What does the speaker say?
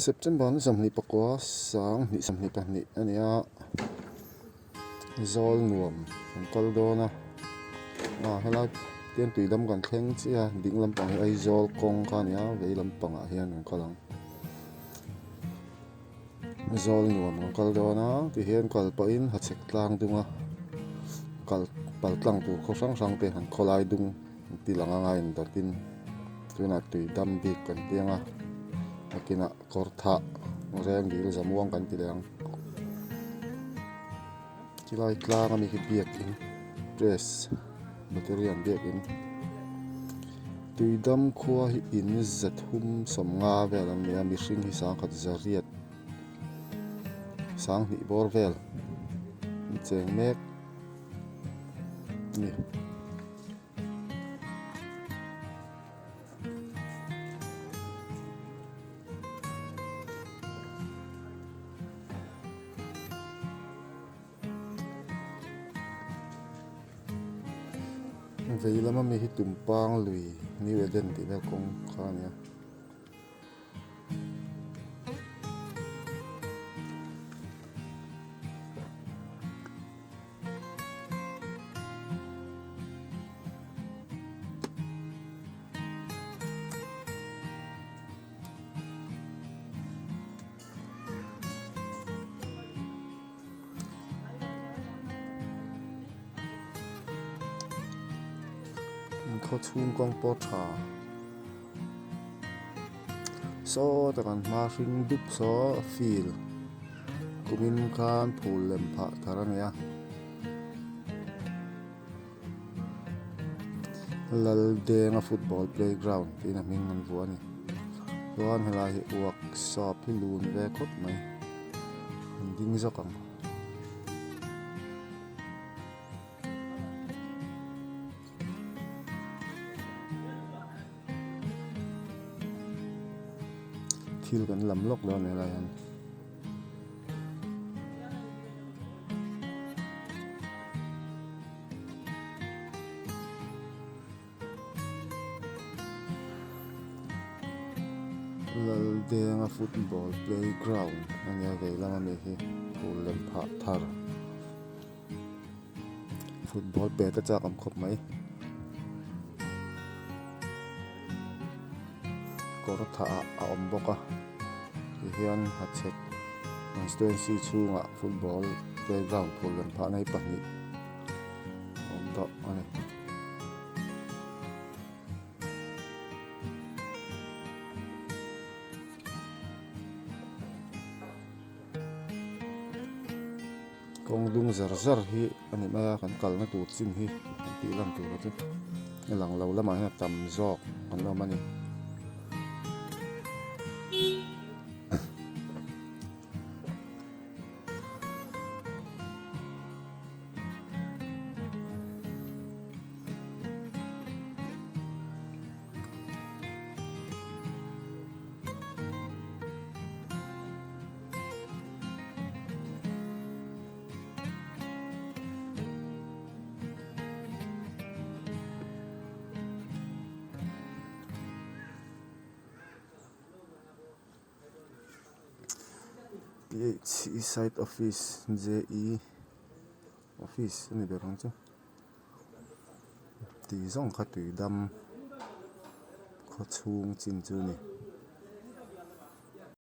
September ni 29 sang 22 a ni a, zawl nuam kan kal dawn a, ah helai tian tui lam kan thleng chiah a, ding lampang hi Aizawl kawng kha a ni a, vei lampangah hian kan kal ang. Zawl nuam kan kal dawn a tihian kal pahin hachhek tlang dung a kal pal tlang tur khaw hrang hrang te han khawlai dung an ti lang anga indawtin tunah tui dam bik kan piang a nakinah kawr thah reng dil zamuang kan ti leh ang chulai tlang ami khi biakin press baterian biakin tui dam khua hi in zathum sawmnga vel an ni a mihring hi sangkhat zariat sanghnih bawr vel an cheng mek a ni. Vei lama mi hi Tumpang lui New Eden tih vel kawng kha a ni a. Khaw chhung kawng pawh tha sawta kan hma hring dup saw field kumin khan phul lem phah thar a ni a. Laldenga football playground tiin a hming an vuah a ni chuan helai hi workshop hi lun ve khawp mai an ding zawk ang. Thil kan lam lawk dawn a ni helai hian. Laldenga football playground a nia vei lama mi hi phul lem phah thar football pet a chak awm khawp mai kawr thah ah a awm bawk a tihian hachhek constituency chhungah football playground phul lem phahna hi pahnih a awm tawh a ni. Kawng dung zar zar hi a ni mai a kan kalna tur chin hi kan tih lan tur a chu a lang lo lamah hian a tam zawk an awm a ni. P_h_e site office j_e office a ni ber ang chu tih zawng kha tui dam khaw chhung chin chu a ni.